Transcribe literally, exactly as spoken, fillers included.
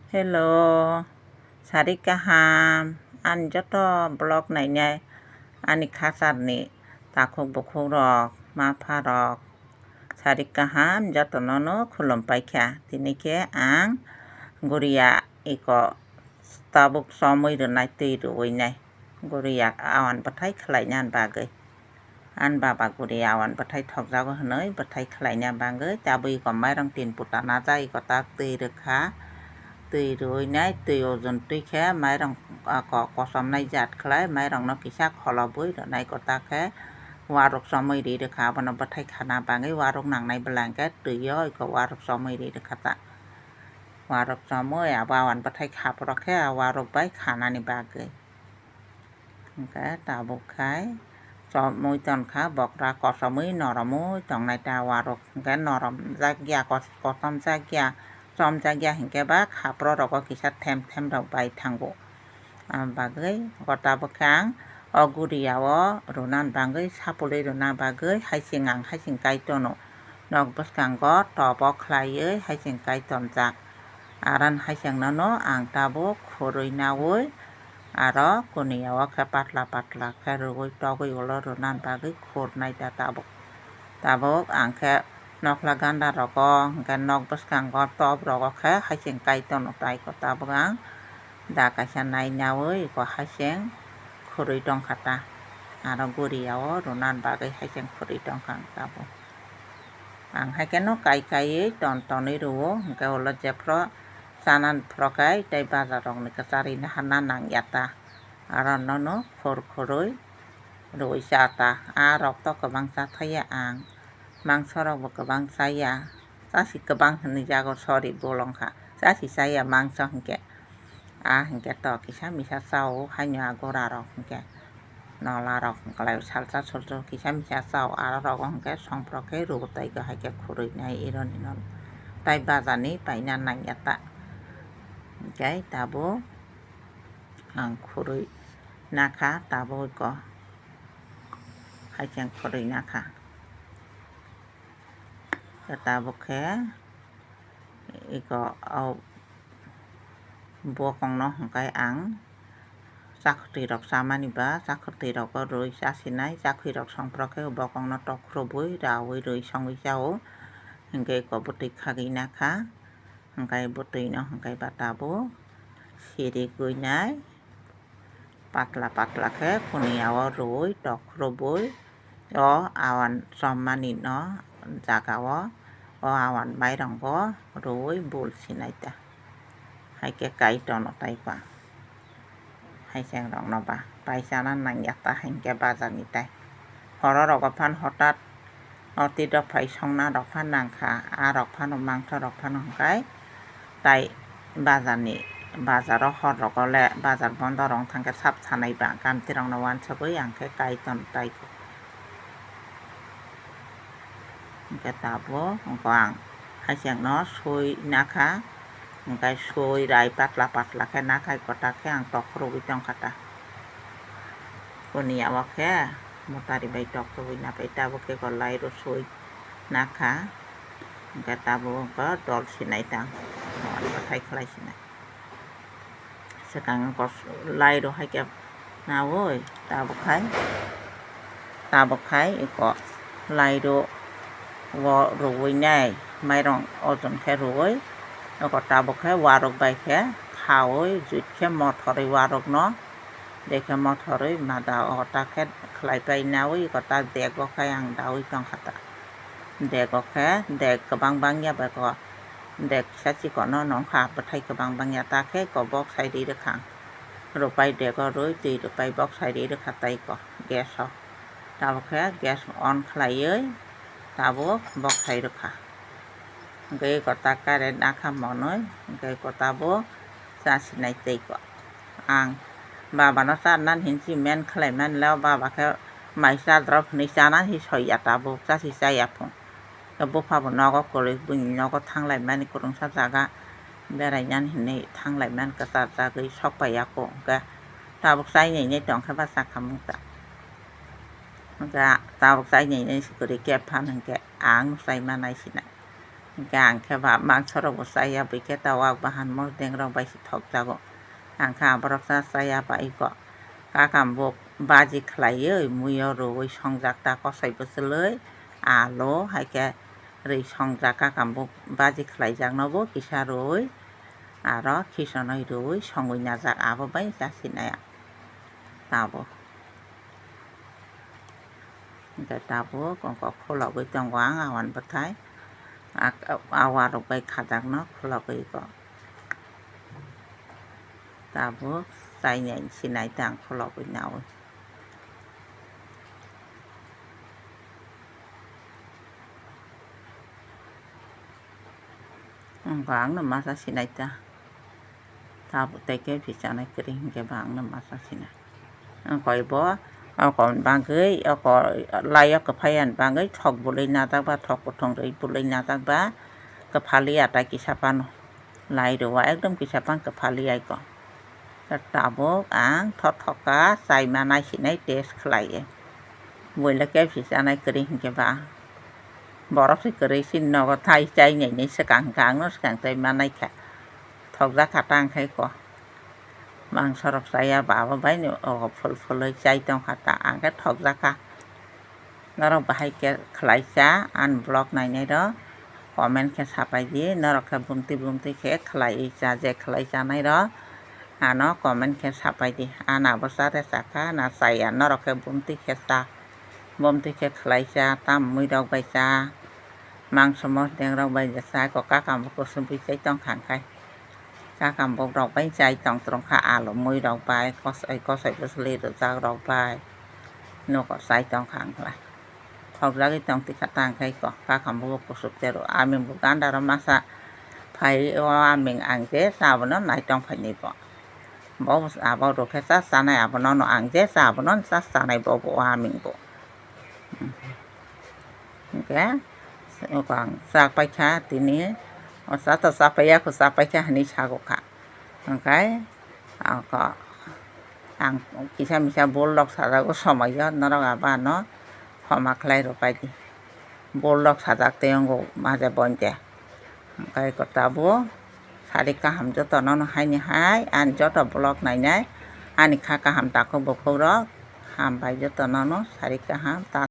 Hello, sari kaham, ani joto vlog nainai ani khasarni takhuk bukhuk rok, ma pha rok, sari kaham jotono no khulum paikha. Tini khe ang guriya iko tabuk somwi rwnai twi rwui nai. Guriya awan bwthai khlaina bagwi. Ani baba guriya awan bwthai thokjago hwnwi bwthai khlaina bagwi tabuk iko mairong tin puta najak iko tak twi rwkha. Twi rwui nai twi ojon twi khe mairong ko-, kosom nai jat khlai mairong no kisa kholobwi rwnai iko tak khe waruk somwi ri rwkha abono bwthai khana bagwi waruk nangnai bwla hwnkhe twi o iko waruk somwi ri rwkha ta. Waruk somwi abo awan bwthai khaprok khe waruk bai khanani bagwi. Hwnkhe tabuk khai chomwi tongkha bokra kosomwi noromwi tongnai ta waruk hwnkhe norom jakya kos-, kosom jakya chom jakya hinkhe ba khapro rogo kisa them them rok bai thango. Ang bagwi o tabuk khe ang o guriya o rwna bagwi sapulwi rwna bagwi haising ang haising kai tono. Nok bwskango tobo khlaiwi haising kai tonjak. Aran haising nono ang tabuk khurui naui aro kuniya o khe patla patla khe rwui togwi ulo rwna bagwi khurnai ta tabuk. Tabuk ang khe nokla ganda rogo hwnkhe nok bwskango top rogo khe haising kai tono tai ko tabuk ang da kaisa nai naui ko haising khurui tongkha ta. Aro guriya o rwna bagwi haising khurui tongkha ang tabuk. Ang hai kheno kai kaiwi ton tonwi rwo hwnkhe ulo jephru chana phuru kai tei bazar rokni kwcharwi naharna nangya ta. Aro nono khur khurui rwui cha ta. A rok to kwbang cha thaya ang. Mangso rok bo kwbang chaya. Chasi kwbang hinwi jago sorry bolong kha. Chasi chaya mangso hinkhe. A hinkhe to kisa misa chao haino a gura rok hinkhe. Nola rok hinkhe lai salsa sulsa kisa misa chao aro rogo hinkhe songphoro khe rwgo tai khe hai khe khurui nai ironi no. Tai bazar ni paina nangya ta. Hinkhe tabuk ang khurui nakha tabuk iko. Hai khe ang khurui nakha. Tabuk khe iko o bokongno hwnkhe ang chakhwtwi rok chamani ba chakhwtwi rogo rwi chasinai chakhwi rok songphoro khe bokongno tokhorobwi raui rwi songwi chao hwnkhe iko bwtwi khagwi nakha hwnkhe bwtwino hwnkhe ba tabuk sirigwi nai. Patla patla khe kuniya o rwui tokhorobwi o awan chommani no jaga o o awan mairong bo rwui bul sinai ta. Hai khe kai tono tai ba. Hai cheng rok no ba pai chana nangya ta hinkhe bazar ni tai. Horo rogo phan hotat o twi dophai songna rok phan nangkha, a rok phano mangso rok phano hwnkhe tai bazar ni, bazar o hor rogo le bazar bondo rok thangkhe sap sanai ba kamti rok no wansugwi ang khe kai ton tai. Hwnkhe tabuk wngkha ang hai cheng no sui nakha. Hwnkhe sui rai patla patla khe nakhai kwtak khe ang tokhorogwi tongkha ta. Kuniya o khe motari bai tokhorogwi naphai tabuk khe kwlai rw sui nakha. Hwnkhe tabuk wngkha dol sinai tang. Bwthai khlai sinai. Swkang kos-, lai rw hai khe naui tabuk khai. Tabuk khai iko lai rw o rwui nai mairong ojon khe rwui iko tabuk khe waruk bai khe khaui juit khe mothorwi waruk no dekhe mothorwi mada o ta khe khlai pai naui iko ta dego khai ang daui tongkha ta dego khe dek kwbang bangya bai ko dek kisa chikon no nongkha bwthai kwbang bangya ta khe iko bok sai ri rwkha ang rwpai dego rwi twi rwpai bok sai ri rwkha tai iko gas o. Tabuk khe gas on khlaiwi tabuk bok sai rwkha. Hwnkhe iko ta current nakha monwi, hwnkhe iko tabuk chasinai tei iko. Ang baba no charnan hinwi men khlai manle, o baba khe mai chadrop hinwi chana hinwi soiya tabuk, chasi chaya phung. Bupha bo nogo kwrwi, buini nogo thanglai mani kwrwngsa jaga berainani hinwi thanglai man kwchar jagwi sok pai ya kho, hwnkhe tabuk chainai nai tongkhe ba chakhamung ta. Hwnkhe tabuk chainai nai se kwrwi khe phan hwnkhe ang chai ma nai sinai. Hingke ang khe ba mangsorok bo chaya, bui khe tawak bahan mosdeng rok bai se thokjago. Ang khe aborok cha chaya ba iko. Kakam bo baji khlaiwi muiyo rwui songjak ta kosoi bwchwlwi alu hai khe rwi songjak kakam bo baji khlaijak no bo kisa rwui aro khisonoi rwui songwi najak abo bai chasinai ang tabuk. Hingke tabuk wngkha khulogwi tongo ang awan bwthai. Ak-, awa rok bai khajakno khulogwi kok. Tabuk chainai sinai ta ang khulogwi naui. Wngkha ang no masa sinai ta. Tabuk tei khe phi chanai kwrwi hinkhe ba ang no masa sinai. Wngkha bo oko bagwi, oko lai o kwphai ani bagwi thok bwlwi najak ba, thok kuthung rwi bwlwi najak ba, kwphaliya ta kisa phano. Lai rw o ekdom kisa phano kwphaliya iko. Tabuk ang thothoka chai manai sinai test khlai e. Buila khe phi chanai kwrwi hinkhe ba. Borok se kwrwi chini nogo thai chai nai nai swkang kha, ang no swkang chai manai kha. Thokjak kha ta ang khai ko. Mangso rok chaya ba abo bai ni ogo phul phulwi chai tong kha ta, ang khe thokjak kha. Norok bahai khe khlai cha, ani vlog nainai rok comment khe sapai di, norok khe bumtwi bumtwi khe khlai cha, je khlai chanai rok ano comment khe sapai di, ano abo cha re cha kha, na chaya, norok khe bumtwi khe cha, bumtwi khe khlai cha, tam mui rok bai cha, mangso mosdeng rok bai cha, ko kakam bo kusubui chai tong kha ang khai. Kakam bok rok bai chai tong trong kha, alu mui rok bai, kosoi kosoi bwchwlwi rwjak rok bai. Nogo chai tong kha ang khlai. Thokjagwi tong twi kha ta ang khai ko. Kakam bo kusuk tero. Aming bo ganda ro masa phai o aming ang je cha abono nai tong phai ni bo. Bo abo rw khe cha chanai abono no ang je cha abono cha chanai bo bo o aming bo. Hingke oko ang chak paikha tini, o cha to cha paiya kho, cha paikha hinui sago kha. Hingke oko ang kisa misa bol rok sajago somoi o, norok abo ano khoma khlai rw pai di. Bol rok sajak tei wngo maje bonte. Hingke tabuk sari kaham jotono no haini hai ani joto vlog nainai ani kha kaham takhuk bukhuk rok hambai jotono no sari kaham ta